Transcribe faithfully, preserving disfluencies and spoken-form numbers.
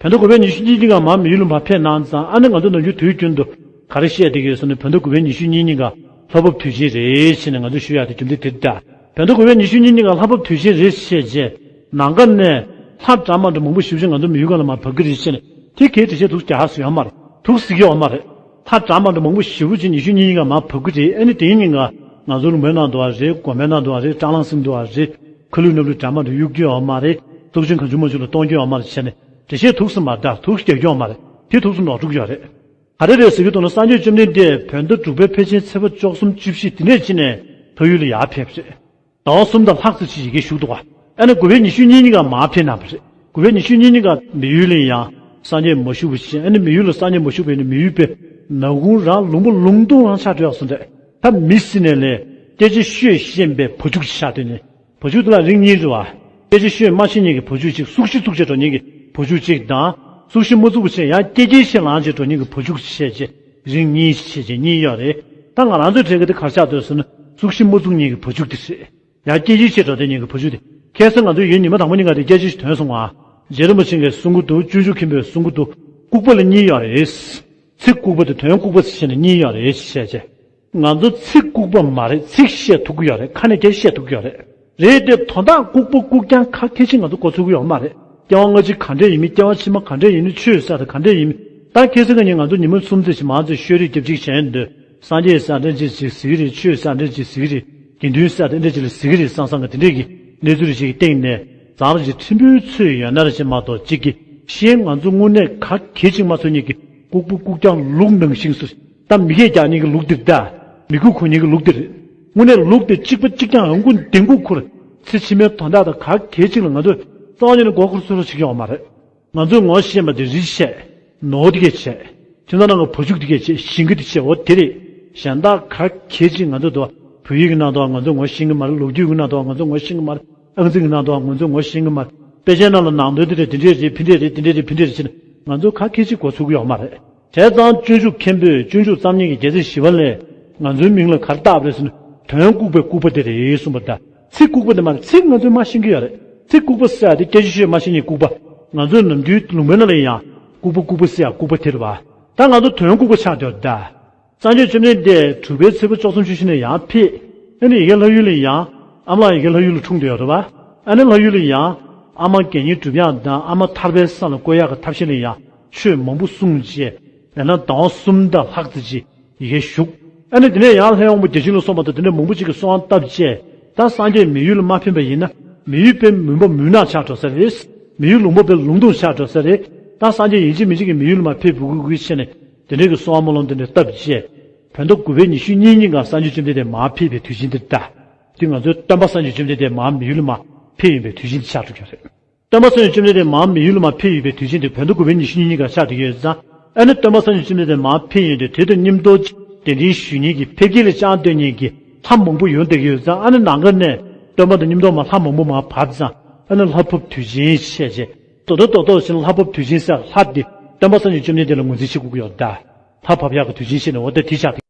བོད་ཟླ་དགུ་པའི་ཉི་ཤུ་གཉིས་ཀྱི་ནང་མར་མི་ཡུལ་ལ་མར་ཕེབས་གནང་ཙང་ཨ་ནི་ང་ཚོ་ནམ་རྒྱུན་དུས་རྒྱུན་དུ་ག་རེ་བཤད་བསྡད་ཀྱི་ཡོད་ཟེར་ན། བོད་ཟླ་དགུ་པའི་ཉི་ཤུ་གཉིས་ཀྱི་ནང་ལྷ་བབས་དུས་ཆེན་རེད་ཟེར་ནས་ང་ཚོ་ཞུ་ཡག་དེ་རྒྱུ་མཚན་དེ་རེད་ད། བོད་ཟླ་དགུ་པའི་ཉི་ཤུ་གཉིས་ཀྱི་ནང་ལྷ་བབས་དུས་ཆེན་རེད་བཤད་རྗེས་ནམ་མཁའ་ནས་ལྷ་འདྲ་མི་འདྲ་མང་པོ་ཞེ་པོ་ཅིག་ང་ཚོ་མི་ཡུལ་སྒང་ལ་མར་བབས་ཀྱི་རེད་བཤད་ནས་དེ་གའི་འགྲེལ་བཤད་འདུག་རྒྱག་ཡག་བཟོ་ཡག་མ་རེད། འདུག་ཟེར་གྱི་ཡོད་མ་རེད། ལྷ་འདྲ་མི་འདྲ་མང་པོ་ཞེ་པོ་ཅིག་ཉི་ཤུ་གཉིས་ཀྱི་ནང་མར་བབས་ཀྱི་རེད། ཨ་ནི་དེའི་ཉིན་ཀ་ང་ཚོ་ལུང་པའི་ནང་དུ་བ་རེད། དགོན་པའི་ནང་དུ་བ་རེད། སྲང་ལམ་གསུམ་དུ་བ་རེད། མཁའ་ལུས་གནམ་ལུས་འདྲ་མི་འདྲ་གཡུག་རྒྱུ་ཡོད་མ་རེད། སྲོག་ཆགས་གང་བྱུང་མང་བྱུང་ལ་གཏོང་རྒྱུ་ཡོད་མ་རེད་བྱས་ནས་འགྲེལ་བཤད་འདུག་སེ་མ་རེད་ད། འདུག་སེ་རྒྱག་རྒྱུ་ཡོད་མ་རེད། དེ་འདུག་སེ་ནོར་འགྲོ་གི་ཡོད་རེད། ག་རེ་རེད་ཟེར་གྱི་འདུག་ན། སངས་རྒྱས་བཅོམ་ལྡན་འདས་བོད་ཟླ་དྲུག་པའི་ཕལ་ཆེར་ཚེས་པ་བཅུ་གསུམ་བཅུ་བཞི་དེ་ནས་ཕྱིན་ནས་ལྷ་ཡུལ་ལ་ཡར་ཕེབས་རེད། ཟླ་བ་གསུམ་དང་ལྷག་ཙམ་ཅིག་ཡ་གིར་བཞུགས་འདུག་ག་ཨ་ནི་དགུ་པའི་ཉི་ཤུ་གཉིས་ཉིན་ཀ་མར་ཕེབས་གནང་བ་རེད། དགུ་པའི་ཉི་ཤུ་གཉིས་ཉིན་ཀ་མི་ཡུལ་ལ་ཡང་སངས་རྒྱས་མ་བཞུགས་པ་བྱས། ཨ་ནི་མི་ཡུལ་ལ་སངས་རྒྱས་མ་བཞུགས་པ་ཡིན་ན་མི་ཡུལ་པའི་ནང་ཁུལ་རང་ལུང་པ་ལུང་སྟོང་རང་ཆགས་འགྲོ་ཡག་བཟོ་འདྲ། ད་མི་ཟེར་ནས་ལས་སྐད་ཆ་ཤོད་ཤེས་པའི་བུ་ཕྲུག་ཅིག་ཆགས་སྡོད་ནས། བུ་ཕྲུག་དེ་ལ་རིགས་གཉིས་རེད་བ། སྐད་ཆ་ཤོད་མ་ཤེས་མཁན་གྱི་བུ་ཕྲུག་ཅིག་སུག་ཤི་སུག་ཤི་འགྲོ་མཁན་གྱི་བུ་ཕྲུག་ཅིག་དང་། སུག་ཤི་མ་ཚུགས་པ་བྱས་ཡང་སྐྱེ་སྐྱེ་ཤེས་ལངས་བྱས་འགྲོ་མཁན་གྱི་བུ་ཕྲུག་བྱས་བྱས་རིགས་གཉིས་བྱས་བྱས་གཉིས་ཡོད་རེད། ད་ང་རང་ཚོའི་གྲས་ཀྱི་དེ་ག་རེ་ཆགས་འདུག་ཟེར་ན། སུག་ཤི་མ་ཚུགས་མཁན་གྱི་བུ་ཕྲུག་དེ་རེད། ཡང་སྐད་ཅིག་ཆེ་འགྲོ་དེ་ཉིད་ཀྱི་བུ་ཆུང་དེ། ཁ་སང་ང་ཚོས་ཡིན་ཉི་མ་དང་པོ་ཉིན་ག་དེ་སྐད་ཅིག་ཐོན་སོང་ང་། རྗེ་རིན་པོ་ཆེ་གིས་གསུང་གི་འདུག་སྤྱོད་འཇུག་མཁན་པོས་གསུང་གི་འདུག་ལྐུགས་པ་ལ་གཉིས་ཡོད་རེད། ཚིག་ལྐུགས་པ་དེ་དོན་ལྐུགས་པ་ཟེར་ནས་གཉིས་ཡོད་རེད་ཞེས་བྱས། ང་ཚོ་ཚིག་ལྐུགས་པ་མ་རེད། ཚིག་བཤད་ཐུབ་ཀྱི་ཡོད་རེད། ཁ་ནས་སྐད་བཤད་ཐུབ་ཀྱི་ཡོད་རེད། རེད་དེ་དོན་དག་ལྐུགས་པ་ལྐུགས་རྐྱང་ག་གེ་ཅིག་ང་ཚོ་གོ་ཚུགས་ཀྱི་ཡོད་མ་རེད། སྐྱེ་བ་སྔ་ཕྱི་ག་འདྲས་ཡིན་མིན། སྐྱེ་བ་ཕྱི་མ་ག་འདྲས་ཡིན་མིན། ཆོས་ཟེར་དེ་ག་འདྲས་ཡིན་མིན། ད་ཁ་སང་གི་ཉིན་ང་ཚོ་ཉི་མ་གསུམ་ཙམ་ཞིག་མང་ཙམ་ཤོད་རེས་རྒྱབ་ཅིག་བྱས་འདུག་སངས་རྒྱས་ཟེར་འདྲ་ཅིག་ཅིག་ཟེར་གི་རེད། ཆོས་ཟེར་འདྲ་ཅིག་ཟེར་གི་རེད། དགེ་འདུན་ཟེར་འདྲ་ཅིག་ལ་ཟེར་གི་རེད་བསམ་བསམ་གི་དེ་འདྲས་ཀྱི་གནས་ཚུལ་རེ་ཞིག་གི་སྟེང་ནས་ཛ་དྲག་ཅིག་ཕྲན་བུའི་ཚོད་ཡོད་ན་རེ་ཞིག་མ་གཏོགས་གཅིག་གི་གཞན་ང་ཚོ་དངོས་གནས་ག་གེ་ཅིག་མ་ཚོར་མཁན་གྱི་ལྐུགས་པ་ལྐུགས་རྐྱང་ལུག་ནང་བཞིན་སུ་ད་མི་སྐད་རྒྱག་མཁན་གྱི་ལུག་དེ་རེད་ད། མི་གུ་གུ་མཁན་གྱི་ལུག་དེ་རེད། དངོས་གནས་ལུག་དེ་གཅིག་པ་གཅིག་རྐྱང་ཡོང་གུ་འདེང་གུ་ཁུར། ཚེ་ཕྱི་མའི་དོན་དག་དང་ག་གེ་ཅིག་ལ་ང་ཚོས་རྩ་བ་ཉིད་ནས་མགོ་འཁོར་ཚུར་རོགས་བྱེད་ཀྱི་ཡོད་མ་རེད། ང་ཚོས་ངོ་ཤེས་པ་དེ་རིགས་བྱས། ནོར་དེ་གས་བྱས། ཁྱིམ་ཚང་ནང་གི་བུ་ཕྲུག་དེ་གས་བྱས། ཞིང་ཁ་དེ་བྱས། འོ་དེ་རེད། གཞན་དག་ག་གེ་ཅིག་ང་ཚོ་དོ་བོད་ཡིག་གི་ནང་དུ་ང་ཚོས་ངོ་ཤེས་ཀྱི་མ་རེད། ལོ་རྒྱུས་ཀྱི་ནང་དུ་ང་ཚོས་ངོ་ཤེས་ཀྱི་མ་རེད། ཨང་རྩིས་ཀྱི་ནང་དུ་ང་ཚོས་ངོ་ཤེས་ཀྱི་མ་རེད། དཔེ་ཆའི་ནང་ལ་ནང་དོན་དེ་རེད། དེ་འདྲས་རེད། ཕི་འདྲས་རེད། དེ་འདྲས་རེད། ཕི་འདྲས་རེད་ཟེར་ནས་ང་ཚོ་ག་གེ་ཅིག་གོ་ཚུགས་ཀྱི་ཡོད་མ་རེད། བྱས་ཙང་སྤྱོད་འཇུག་མཁན་པོས་སྤྱོད་འཇུག་རྩོམ་མཁན་གྱི་རྒྱལ་སྲས་ཞི་བ་ལྷས་ང་ཚོའི་མིང་ལ་ག་རེ་བཏགས་པ་རེད་ཟེར་ན། དོན་ལྐུགས་པའི་ལྐུགས་པ་དེ་རེད་གསུངས་པ་དང་། ཚིག་ལྐུགས་པ་དེ་མ་རེད། ཚིག་ང་ཚོས་མ་ཤེས་ཀྱི་ཡོད་རེད། ཚིག་ལྐུགས་པ་ཟེར་ཡ་དེ་སྐད་ཆ་ཤོད་མ་ཤེས་མཁན་ལྐུགས་པ། ང་ཚོའི་ནམ་རྒྱུན་ལུང་པའི་ནང་ལ་ཡང་ལྐུགས་པ་ལྐུགས་པ་ཟེར་ཡ་ལྐུགས་པ་དེ་རེད་བ། ད་ང་ཚོ་དོན་ལྐུགས་པ་ཆགས་བསྡད་ཡོད་ད། སངས་རྒྱས་བཅོམ་ལྡན་འདས་དྲུག་པའི་ཚེས་པ་བཅུ་གསུམ་བཅུ་བཞི་ནས་ཡར་ཕེབས། ཨ་ནི་ཡ་གི་ལྷ་ཡུལ་ལ་ཡང་། ཨ་མ་ལགས་ཡ་གི་ལྷ་ཡུལ་ལ་འཁྲུངས་བསྡད་ཡོད་རེད་བ། ཨ་ནི་ལྷ་ཡུལ་ལ་ཡང་། ཨ་མ་དགེ་བསྙེན་སྒྲུབ་ཡག་དང་ཨ་མ་ཐར་པའི་ས་ལ་བཀོད་ཡག་གི་ཐབས་ཤེས་ལ་ཡང་ཆོས་མང་པོ་གསུངས་རྗེས། ཡང་ན་ཟླ་བ་གསུམ་དང་ལྷག་ཙམ་ཅིག་ཡ་གིར་བཞུགས། ཨ་ནི་དེ་ནས་ཡང་ལྷ་ཡི་དབང་པོ་བརྒྱ་བྱིན་ལ་སོགས་པ་དང་དེ་འདྲ་མང་པོ་ཅིག་གིས་གསོལ་བ་བཏབ་རྗེས། ད་སངས་རྒྱས་མི་ཡུལ་ལ་མ་ཕེབས་པ་ཡིན་ན་མི་ཡུལ་དཔེ་མུན་པ་མུན་ནག་ཆགས་འགྲོ་ས་རེད། མི་ཡུལ་ལུང་པ་དཔེ་ལུང་སྟོང་ཆགས་འགྲོ་ས་རེད། ད་སངས་རྒྱས་ཡིན་གཅིག་མིན་གཅིག་གིས་མི་ཡུལ་ལ་མར་ཕེབས་དགོས་དགོས་བྱས་ནས་དེ་འདྲའི་གི་གསོལ་བ་སྨོན་ལམ་དེ་འདྲ་བཏབ་རྗེས། བོད་ཟླ་དགུ་པའི་ཉི་ཤུ་གཉིས་ཉིན་ག་སངས་རྒྱས་བཅོམ་ལྡན་འདས་མར་ཕེབས་པའི་དུས་ཆེན་འདི་རེད་ད། དེ་ང་ཚོའི་སྟོན་པ་སངས་རྒྱས་བཅོམ་ལྡན་འདས་མར་མི་ཡུལ་ལ་མར་ཕེབས་ཡིན་པའི་དུས་ཆེན་འདི་ཆགས་འགྲོ་གི་རེད། སྟོན་པ་སངས་རྒྱས་བཅོམ་ལྡན་འདས་མར་མི་ཡུལ་ལ་མར་ཕེབས་ཡོད་པའི་དུས་ཆེན་དེ་བོད་ཟླ་དགུ་པའི་ཉི་ཤུ་གཉིས་ཉིན་ག་ཆགས་བསྡད་ཡོད་ཙང་། ཨ་ནི་སྟོན་པ་སངས་རྒྱས་བཅོམ་ལྡན་འདས་མར་ཕེབས་ཡོད་དུས་དེ་དང་མཉམ་དུ་གདན་འདྲེན་ཞུ་མཁན་གྱི་ཕེབས་སྐྱེལ་ལ་བཅར་འདོད་མཁན་གྱི་ལྷ་མང་པོ་ཡོང་བསྡད་ཀྱི་ཡོད་ཙང་། ཨ་ནི་ནམ་མཁའ་ནས་སྟོན་པ་དང་མཉམ་དུ་མར་ལྷ་མང་པོ་མར་བབས་ཙང་། ཨ་ནི་ལྷ་བབས་དུས་ཆེན་བྱས་རྗེས། རྡོག་རྡོག་རྡོག་རྡོག་བྱས་ནས་ལྷ་བབས་དུས་ཆེན་ཟེར་ལྷ་དེ་སྟོན་པ་སངས་རྒྱས་བཅོམ་ལྡན་འདས་ལ་ངོས་འཛིན་བྱེད་དགོས་ཀྱི་ཡོད་ད། ལྷ་བབས་ཡག་གི་དུས་ཆེན་བྱས་ནས་འོ་ད་དེ་ཆགས་འདུག